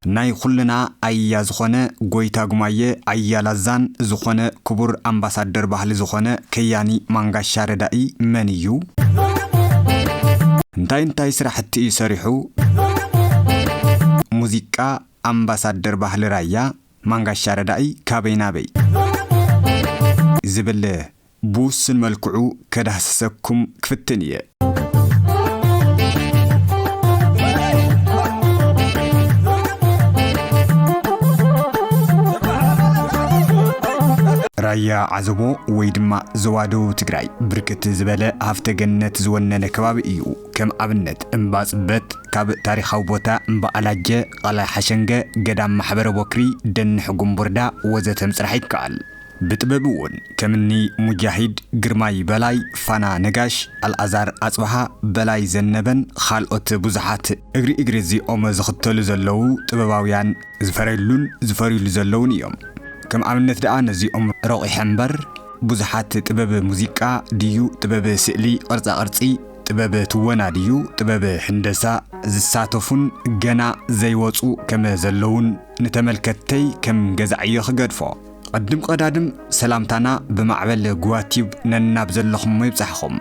ናይ ኩልና ኣያ ዝኾነ ጎይታ ጉማየ ኣያ ላዛን ዝኾነ ክቡር ኣምባሳደር ባህሊ ዝኾነ ከያኒ ማንጋሻ ረዳኢ መን እዩ? እንታይ እንታይ ስራሕቲ እዩ ሰሪሑ? ሙዚቃ ኣምባሳደር ባህሊ ራያ ማንጋሻ ረዳኢ ካበይ ናበይ ዝብል ብውሱን መልክዑ ከዳህስሰኩም ክፍትን እየ። ራያ ዓዘቦ ወይ ድማ ዞባ ደቡብ ትግራይ ብርክት ዝበለ ሃፍተ ገነት ዝወነነ ከባቢ እዩ። ከም ኣብነት እምባ ጽበት ካብ ታሪኻዊ ቦታ እምባ ኣላጀ፣ ቐላይ ሓሸንገ፣ ገዳም ማሕበረ ቦክሪ፣ ደኒ ሕጉምቡርዳ ወዘተ ምጽራሕ ይከኣል። ብጥበብ እውን ከምኒ ሙጃሂድ፣ ግርማይ በላይ፣ ፋና ነጋሽ፣ ኣልኣዛር ኣጽብሃ፣ በላይ ዘነበን ካልኦት ብዙሓት እግሪ እግሪ እዚኦም ዝኽተሉ ዘለዉ ጥበባውያን ዝፈረሉን ዝፈርዩሉ ዘለውን እዮም። ከም ኣብነት ደኣ ነዚኦም ረቑሐ እምበር ብዙሓት ጥበብ ሙዚቃ ድዩ ጥበብ ስእሊ ቅርጻ ቅርጺ ጥበብ ትወና ድዩ ጥበብ ህንደሳ ዝሳተፉን ገና ዘይወጹ ከም ዘለውን ንተመልከትተይ ከም ገዛዕዮ ክገድፎ። ቅድም ቀዳድም ሰላምታና ብማዕበል ጉዋ ቲዩብ ነናብ ዘለኹሞ ይብጻሕኹም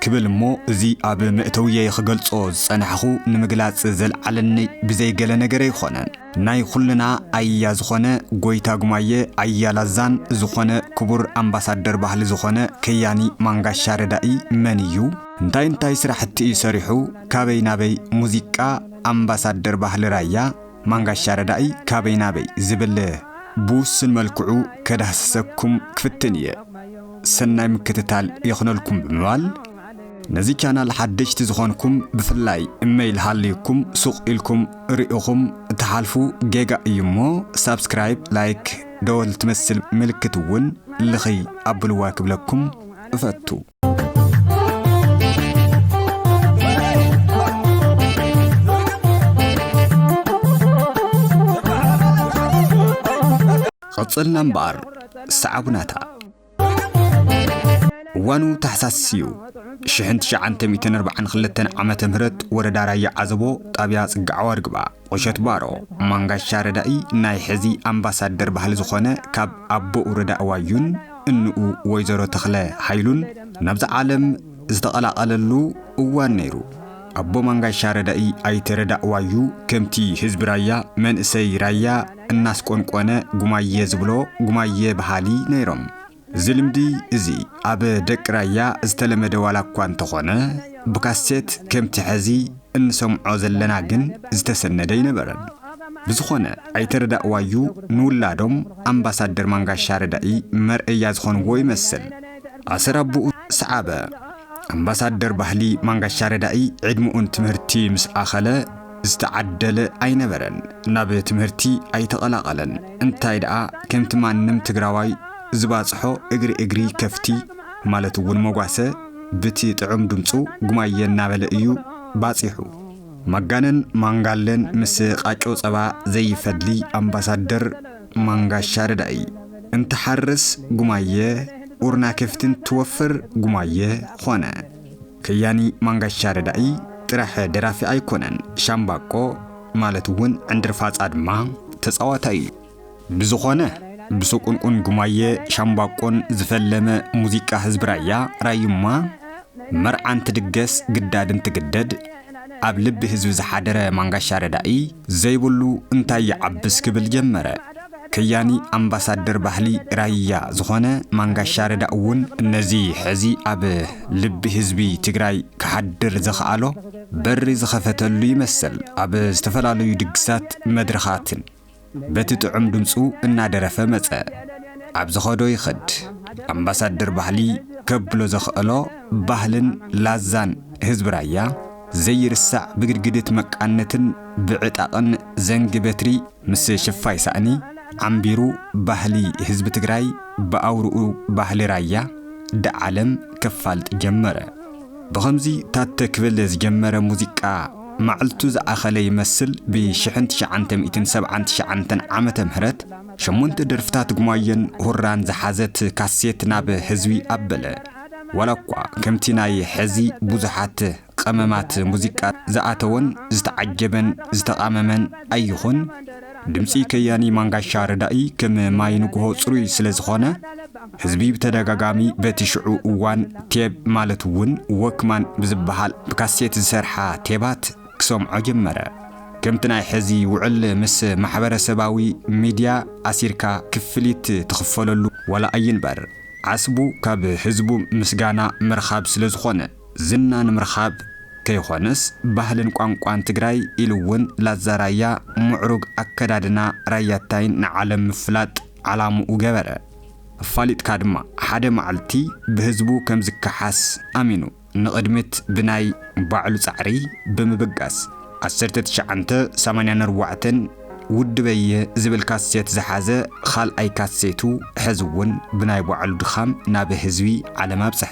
ክብል እሞ፣ እዚ ኣብ መእተውየይ ክገልጾ ዝጸናሕኹ ንምግላጽ ዘልዓለኒ ብዘይ ገለ ነገር ኣይኮነን። ናይ ኩልና ኣያ ዝኾነ ጎይታ ጉማየ ኣያ ላዛን ዝኾነ ክቡር ኣምባሳደር ባህሊ ዝኾነ ከያኒ ማንጋሻ ረዳኢ መን እዩ? እንታይ እንታይ ስራሕቲ እዩ ሰሪሑ? ካበይ ናበይ? ሙዚቃ ኣምባሳደር ባህሊ ራያ ማንጋሻ ረዳኢ ካበይ ናበይ ዝብል ብውሱን መልክዑ ከዳህስሰኩም ክፍትን እየ። ሰናይ ምክትታል ይኹነልኩም ብምባል፣ ነዚ ቻናል ሓደሽቲ ዝኾንኩም ብፍላይ እመይል ሃልዩኩም ሱቕ ኢልኩም ርኢኹም እትሓልፉ ጌጋ እዩ እሞ ሳብስክራይብ፣ ላይክ፣ ደወል ትመስል ምልክት እውን ልኽይ ኣብልዋ ክብለኩም እፈቱ። ቀጽልና እምበኣር ሰዓቡናታ። እዋኑ ታሕሳስ እዩ። ሽሕን ትሽዓተ ሚእትን ኣርባዓን ክልተን ዓመተ ምህረት ወረዳ ራያ ዓዘቦ ጣብያ ጽግዓ ዋርግባ ቁሸት ባሮ ማንጋሻ ረዳኢ ናይ ሕዚ ኣምባሳደር ባህሊ ዝኾነ ካብ ኣቦኡ ረዳእ ዋዩን እንኡ ወይዘሮ ተኽለ ሃይሉን ናብዛ ዓለም ዝተቐላቐለሉ እዋን ነይሩ። ኣቦ ማንጋሻ ረዳኢ ኣይተ ረዳእ ዋዩ ከምቲ ህዝቢ ራያ መንእሰይ ራያ እናስቆንቆነ ጉማየ ዝብሎ ጉማየ በሃሊ ነይሮም። እዚ ልምዲ እዚ ኣብ ደቂ ራያ ዝተለመደ ዋላ እኳ እንተኾነ፣ ብካሴት ከምቲ ሕዚ እንሰምዖ ዘለና ግን ዝተሰነደ ኣይነበረን። ብዝኾነ፣ ኣይተ ረዳእ ዋዩ ንውላዶም ኣምባሳደር ማንጋሻ ረዳኢ መርኣያ ዝኾንዎ ይመስል። ኣሰር ኣቦኡ ሰዓበ። ኣምባሳደር ባህሊ ማንጋሻ ረዳኢ ዕድመኡን ትምህርቲ ምስ ኣኸለ ዝተዓደለ ኣይነበረን። ናብ ትምህርቲ ኣይተቐላቐለን። እንታይ ደኣ ከምቲ ማንም ትግራዋይ ዝባጽሖ እግሪ እግሪ ከፍቲ ማለት እውን መጓሰ ብቲ ጥዑም ድምፁ ጉማየ እናበለ እዩ ባጺሑ። ማጋነን ማንጋለን ምስ ቃጮ ጸባ ዘይፈሊ ኣምባሳደር ማንጋሻ ረዳኢ። እንትሓርስ ጉማየ፣ ኡርና ከፍቲ እንትወፍር ጉማየ ኾነ። ከያኒ ማንጋሻ ረዳኢ ጥራሕ ደራፊ ኣይኮነን፣ ሻምባቆ ማለት እውን ዕንድርፋጻ ድማ ተጻዋታይ እዩ። ብዝኾነ፣ ብስቁንቁን ጉማየ ሻምባቆን ዝፈለመ ሙዚቃ ህዝቢ ራያ፣ ራዩማ፣ መርዓ እንትድገስ ግዳድ እንትግደድ፣ ኣብ ልቢ ህዝቢ ዝሓደረ ማንጋሻ ረዳኢ ዘይብሉ እንታይ ይዓብስ ክብል ጀመረ። ከያኒ ኣምባሳደር ባህሊ ራያ ዝኾነ ማንጋሻ ረዳእ እውን ነዚ ሕዚ ኣብ ልቢ ህዝቢ ትግራይ ክሓድር ዝኸኣሎ በሪ ዝኸፈተሉ ይመስል። ኣብ ዝተፈላለዩ ድግሳት መድረኻትን በቲ ጥዑም ድምፁ እናደረፈ መጸ። ኣብ ዝኸዶ ይኸድ። ኣምባሳደር ባህሊ ከብሎ ዘኽእሎ ባህልን ላዛን ህዝቢ ራያ ዘይርሳዕ ብግድግድት መቃነትን ብዕጣቕን ዘንጊ በትሪ ምስ ሽፋይ ሳእኒ ዓምቢሩ ባህሊ ህዝቢ ትግራይ ብኣውርኡ ባህሊ ራያ ደዓለም ከፋልጥ ጀመረ። ብኸምዚ ታተ ክብል ዝጀመረ ሙዚቃ ማዕልቱ ዝኣኸለ ይመስል ብሽሕን ትሽዓተ ሚእትን ሰብዓን ትሽዓተን ዓመተ ምህረት ሸሞንተ ደርፍታት ጉማየን ሁራን ዝሓዘት ካሴት ናብ ህዝቢ ኣበለ። ዋላ እኳ ከምቲ ናይ ሕዚ ብዙሓት ቀመማት ሙዚቃ ዝኣተወን ዝተዓጀበን ዝተቓመመን ኣይኹን፣ ድምጺ ከያኒ ማንጋሻ ረዳኢ ከም ማይ ንግሆ ጽሩይ ስለ ዝኾነ፣ ህዝቢ ብተደጋጋሚ በቲ ሽዑ እዋን ቴብ ማለት እውን ወክማን ብዝበሃል ብካሴት ዝሰርሓ ቴባት ክሰምዖ ጀመረ። ከምቲ ናይ ሕዚ ውዕል ምስ ማሕበረሰባዊ ሚድያ ኣሲርካ ክፍሊት ትኽፈለሉ ዋላ ኣይንበር፣ ዓስቡ ካብ ህዝቡ ምስጋና ምርኻብ ስለ ዝኾነ፣ ዝና ንምርኻብ ከይኾነስ፣ ባህልን ቋንቋን ትግራይ ኢሉ እውን ላዛ ራያ ምዕሩግ ኣከዳድና ራያታይን ንዓለም ምፍላጥ ዓላምኡ ገበረ። ኣፋሊጥካ ድማ፣ ሓደ መዓልቲ ብህዝቡ ከም ዝከሓስ ኣሚኑ፣ ንቕድሚት ብናይ ባዕሉ ጻዕሪ ብምብጋስ፣ ዓሰርተ ትሽዓተ ሰማንያን ኣርባዕተን ውድበየ ዝብል ካሴት ዝሓዘ ካልኣይ ካሴቱ፣ ሕዚ እውን ብናይ ባዕሉ ድኻም ናብ ህዝቢ ዓለም ኣብጽሐ።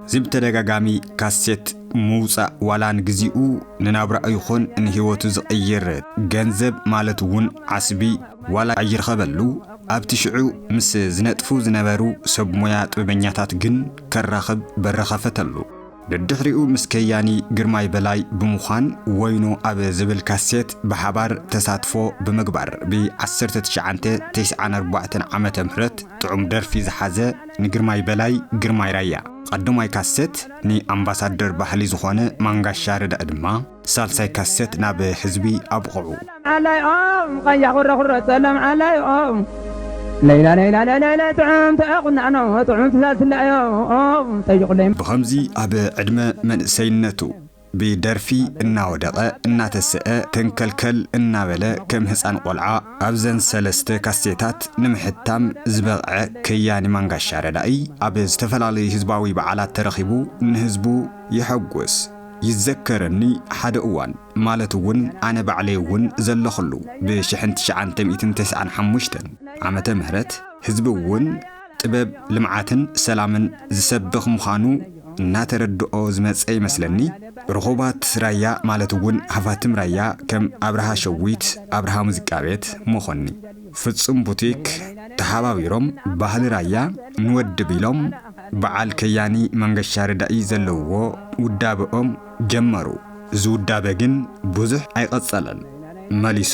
እዚ ብተደጋጋሚ ካሴት ምውጻእ፣ ዋላ ንግዚኡ ንናብራኡ ይኹን ንህይወቱ ዝቕይር ገንዘብ ማለት እውን ዓስቢ ዋላ ኣይረኸበሉ፣ ኣብቲ ሽዑ ምስ ዝነጥፉ ዝነበሩ ሰብ ሞያ ጥበበኛታት ግን ከራኽብ በር ኸፈተሉ። ደድሕሪኡ ምስ ከያኒ ግርማይ በላይ ብምዃን፣ ወይኑ ኣብ ዝብል ካሴት ብሓባር ተሳትፎ ብምግባር፣ ብ ዓሰርተ ትሽዓተ ተስዓን ኣርባዕተን ዓመተ ምህረት ጥዑም ደርፊ ዝሓዘ ንግርማይ በላይ፣ ግርማይ ራያ ቀዳማይ ካሴት፣ ንኣምባሳደር ባህሊ ዝኾነ ማንጋሻ ረዳኢ ድማ ሳልሳይ ካሴት ናብ ህዝቢ ኣብቕዑ። ዓላይኦም ቀያ ኩረ ኩረ ጸለም ዓላይኦም ለይላ ለይላ ለይላ ጥዑም ተቁናኖ ጥዑም ትዛዝላዮም ጠይቁለይ። ብኸምዚ ኣብ ዕድመ መንእሰይነቱ ብደርፊ እናወደቐ እናተሰአ ተንከልከል እናበለ ከም ህፃን ቆልዓ ኣብዘን ሰለስተ ካሴታት ንምሕታም ዝበቕዐ ከያኒ ማንጋሻ ረዳኢ፣ ኣብ ዝተፈላለዩ ህዝባዊ በዓላት ተረኺቡ ንህዝቡ የሐጉስ። ይዘከረኒ ሓደ እዋን፣ ማለት እውን ኣነ ባዕለይ እውን ዘለኹሉ፣ ብሽሕን ትሽዓተ ሚእትን ተስዓን ሓሙሽተን ዓመተ ምህረት፣ ህዝቢ እውን ጥበብ ልምዓትን ሰላምን ዝሰብኽ ምዃኑ እናተረድኦ ዝመጸ ይመስለኒ። ርኹባት ራያ፣ ማለት እውን ሃፋትም ራያ፣ ከም ኣብርሃ ሸዊት፣ ኣብርሃ ሙዚቃ ቤት፣ መኾኒ ፍጹም ቡቲክ ተሓባቢሮም ባህሊ ራያ ንወድብ ኢሎም በዓል ከያኒ መንገሻ ረዳኢ ዘለውዎ ውዳበኦም ጀመሩ። እዚ ውዳበ ግን ብዙሕ ኣይቐጸለን። መሊሱ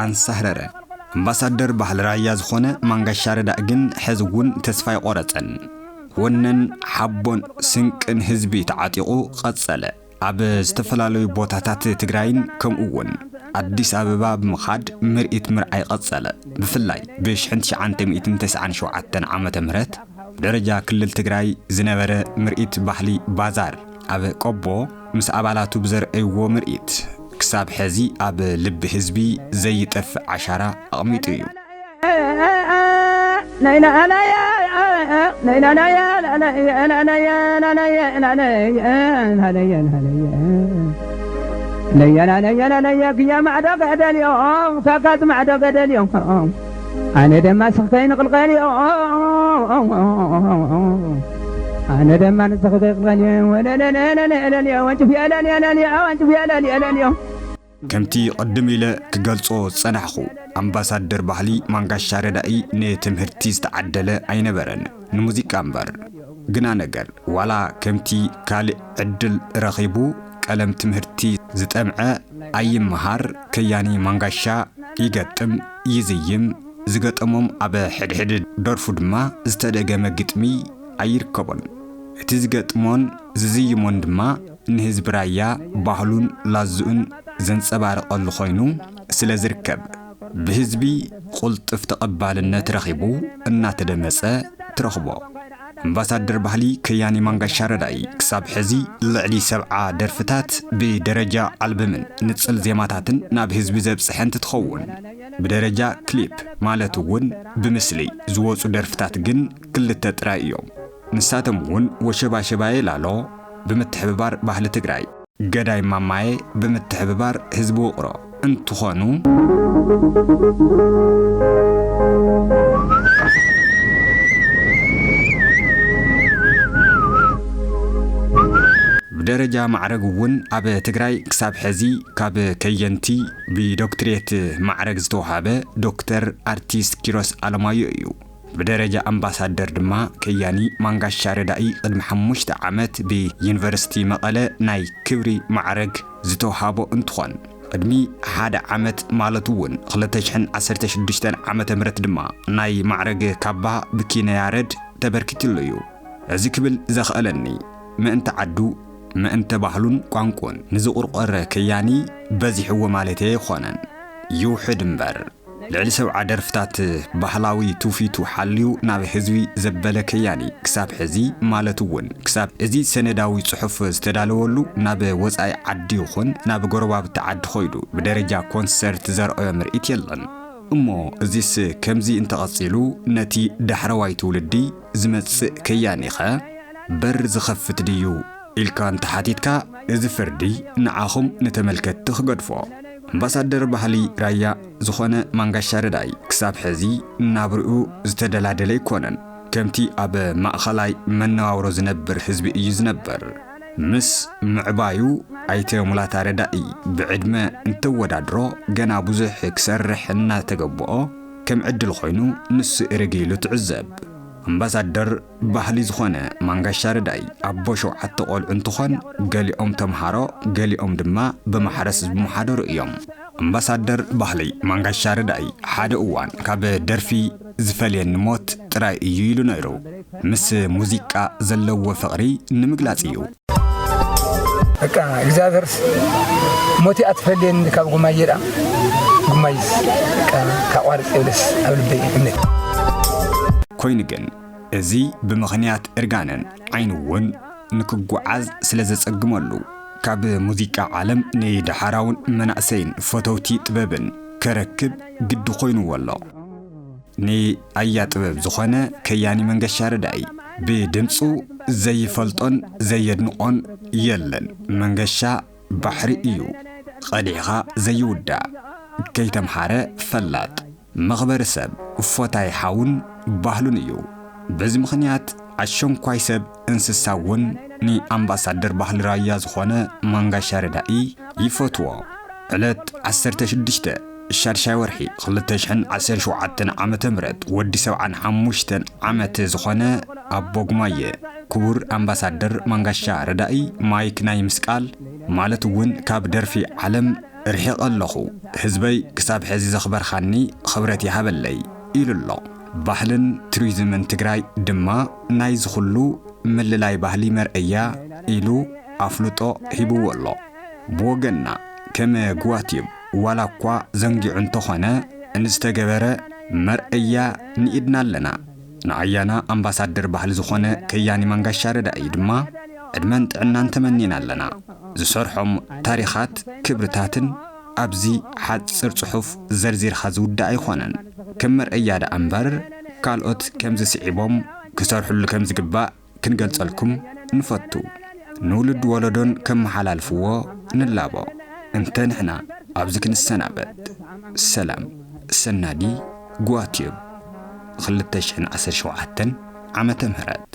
ኣንሳህረረ። ኣምባሳደር ባህሊ ራያ ዝኾነ ማንጋሻ ረዳእ ግን ሕዚ እውን ተስፋ ኣይቆረጸን። ወነን ሓቦን ስንቅን ህዝቢ ተዓጢቑ ቀጸለ። ኣብ ዝተፈላለዩ ቦታታት ትግራይን ከምኡ እውን ኣዲስ ኣበባ ብምኻድ ምርኢት ምርኣይ ቀጸለ። ብፍላይ ብሽሕን ትሽዓተ ሚእትን ተስዓን ሸውዓተን ዓመተ ምህረት ብደረጃ ክልል ትግራይ ዝነበረ ምርኢት ባህሊ ባዛር ኣብ ቆቦ ምስ ኣባላቱ ብዘርኣይዎ ምርኢት፣ ክሳብ ሕዚ ኣብ ልቢ ህዝቢ ዘይጠፍእ ዓሻራ ኣቕሚጡ እዩ። ለየላለየላለየ ግያ ማዕዶ ገደልዮ፣ ካካት ማዕዶ ገደልዮ። ኣነ ደማ ስኽተይ ንቕልቀልዮ። ኣነ ደማ ንስኽተይ ቅልቀልዮ። ወለለለለለለዮ፣ ወንጭፍ የለልየለልዮ፣ ወንጭፍ የለልየለልዮ። ከምቲ ቅድም ኢለ ክገልጾ ዝጸናሕኹ፣ ኣምባሳደር ባህሊ ማንጋሻ ረዳኢ ንትምህርቲ ዝተዓደለ ኣይነበረን፣ ንሙዚቃ እምበር። ግና ነገር፣ ዋላ ከምቲ ካልእ ዕድል ረኺቡ ቀለም ትምህርቲ ዝጠምዐ ኣይመሃር፣ ከያኒ ማንጋሻ ይገጥም፣ ይዝይም፣ ዝገጠሞም ኣብ ሕድሕድ ደርፉ ድማ ዝተደገመ ግጥሚ ኣይርከቦን። እቲ ዝገጥሞን ዝዝይሞን ድማ ንህዝቢ ራያ ባህሉን ላዝኡን ዘንጸባርቐሉ ኮይኑ ስለ ዝርከብ፣ ብህዝቢ ቁልጥፍ ተቐባልነት ረኺቡ እናተደመጸ ትረኽቦ። ኣምባሳደር ባህሊ ከያኒ ማንጋሻ ረዳኢ ክሳብ ሕዚ ልዕሊ ሰብዓ ደርፍታት ብደረጃ ኣልበምን ንጽል ዜማታትን ናብ ህዝቢ ዘብጽሐ እንትትኸውን፣ ብደረጃ ክሊፕ ማለት እውን ብምስሊ ዝወጹ ደርፍታት ግን ክልተ ጥራይ እዮም። ንሳቶም እውን ወሸባሸባየ ላሎ ብምትሕብባር ባህሊ ትግራይ፣ ገዳይ ማማየ ብምትሕብባር ህዝቢ ውቕሮ፣ እንትኾኑ፣ ብደረጃ ማዕረግ እውን ኣብ ትግራይ ክሳብ ሕዚ ካብ ከየንቲ ብዶክትሬት ማዕረግ ዝተውሃበ ዶክተር ኣርቲስት ኪሮስ ኣለማዮ እዩ። ብደረጃ ኣምባሳደር ድማ ከያኒ ማንጋሻ ረዳኢ ቅድሚ ሓሙሽተ ዓመት ብዩኒቨርሲቲ መቐለ ናይ ክብሪ ማዕረግ ዝተውሃቦ እንትኾን፣ ቅድሚ ሓደ ዓመት ማለት እውን ክልተ ሽሕን ዓሰርተ ሽዱሽተን ዓመተ ምህረት ድማ ናይ ማዕረግ ካባ ብኪነ ያረድ ተበርኪትሉ እዩ። እዚ ክብል ዘኽኣለኒ፣ ምእንቲ ዓዱ፣ ምእንቲ ባህሉን ቋንቁን ንዝቑርቆረ ከያኒ በዚሕዎ ማለተይ ኣይኮነን። ይውሕድ እምበር፣ ልዕሊ ሰብዓ ደርፍታት ባህላዊ ትውፊቱ ሓልዩ ናብ ህዝቢ ዘበለ ከያኒ፣ ክሳብ ሕዚ ማለት እውን ክሳብ እዚ ሰነዳዊ ጽሑፍ ዝተዳለወሉ ናብ ወጻኢ ዓዲ ይኹን ናብ ጎረባብቲ ዓዲ ኾይዱ ብደረጃ ኮንሰርት ዘርኣዮ ምርኢት የለን። እሞ እዚስ ከምዚ እንተቐጺሉ ነቲ ዳሕረዋይ ትውልዲ ዝመጽእ ከያኒኸ በር ዝኸፍት ድዩ ኢልካ እንተሓቲትካ፣ እዚ ፍርዲ ንዓኹም ንተመልከትቲ ክገድፎ። ኣምባሳደር ባህሊ ራያ ዝኾነ ማንጋሻ ረዳይ ክሳብ ሕዚ ናብርኡ ዝተደላደለ ኣይኮነን። ከምቲ ኣብ ማእኸላይ መነባብሮ ዝነብር ህዝቢ እዩ ዝነብር። ምስ ምዕባዩ ኣይተ ሙላታ ረዳኢ ብዕድመ እንትወዳድሮ ገና ብዙሕ ክሰርሕ እናተገብኦ ከም ዕድል ኮይኑ ንሱ እርግ ኢሉ ትዕዘብ። ኣምባሳደር ባህሊ ዝኾነ ማንጋሻ ረዳኢ ኣቦ ሸውዓተ ቆልዑ እንትኾን፣ ገሊኦም ተምሃሮ፣ ገሊኦም ድማ ብማሕረስ ዝመሓደሩ እዮም። ኣምባሳደር ባህሊ ማንጋሻ ረዳኢ ሓደ እዋን ካብ ደርፊ ዝፈልየኒ ሞት ጥራይ እዩ ኢሉ ነይሩ። ምስ ሙዚቃ ዘለዎ ፍቕሪ ንምግላጽ እዩ። በቃ እግዚኣብሔርስ ሞት እያ ትፈልየኒ ካብ ጉማየ ደኣ ጉማይስ በቃ ካቋርፅ የብለስ ኣብ ልበይ እምነት። ኮይኑ ግን እዚ ብምኽንያት እርጋንን ዓይኑ እውን ንክጓዓዝ ስለ ዘጸግመሉ፣ ካብ ሙዚቃ ዓለም ንደሓራውን መናእሰይን ፈተውቲ ጥበብን ከረክብ ግዲ ኮይንዎ ኣሎ። ንኣያ ጥበብ ዝኾነ ከያኒ መንገሻ ረዳኢ ብድምፁ ዘይፈልጦን ዘየድንቖን የለን። መንገሻ ባሕሪ እዩ፣ ቐዲሕኻ ዘይውዳእ፣ ከይተምሃረ ፈላጥ፣ መኽበሪ ሰብ፣ ፎታይ ሓውን ባህሉን እዩ። በዚ ምኽንያት ኣሸንኳይ ሰብ እንስሳ እውን ንኣምባሳደር ባህሊ ራያ ዝኾነ ማንጋሻ ረዳኢ ይፈትዎ። ዕለት ዓሰርተ ሽዱሽተ ሻድሻይ ወርሒ ክልተ ሽሕን ዓሰርተ ሸውዓተን ዓመተ ምህረት ወዲ ሰብዓን ሓሙሽተን ዓመት ዝኾነ ኣቦ ጉማየ ክቡር ኣምባሳደር ማንጋሻ ረዳኢ ማይክ ናይ ምስቃል ማለት እውን ካብ ደርፊ ዓለም ርሒቐ ኣለኹ፣ ህዝበይ ክሳብ ሕዚ ዘኽበርካኒ ኽብረት ይሃበለይ ኢሉ ኣሎ። ባህልን ቱሪዝምን ትግራይ ድማ ናይዚ ኩሉ ምልላይ ባህሊ መርኣያ ኢሉ ኣፍልጦ ሂብዎ ኣሎ። ብወገንና ከም ጉዋትዩብ ዋላ እኳ ዘንጊዑ እንተኾነ ንዝተገበረ መርኣያ ንኢድና ኣለና። ንኣያና ኣምባሳደር ባህሊ ዝኾነ ከያኒ ማንጋሻ ረዳኢ ድማ ዕድመን ጥዕናን ተመኒና ኣለና። ዝሰርሖም ታሪኻት ክብርታትን ኣብዚ ሓጽር ጽሑፍ ዘርዚርካ ዝውዳእ ኣይኾነን። ከም መርኣያ ደኣ እምበር ካልኦት ከምዚ ስዒቦም ክሰርሕሉ ከም ዝግባእ ክንገልጸልኩም ንፈቱ። ንውሉድ ወለዶን ከመሓላልፍዎ ንላቦ። እንተ ንሕና ኣብዚ ክንሰናበት። ሰላም። ሰናዲ ጉዋትዩብ ክልተ ሽሕን ዓሰርተ ሸውዓተን ዓመተ ምህረት።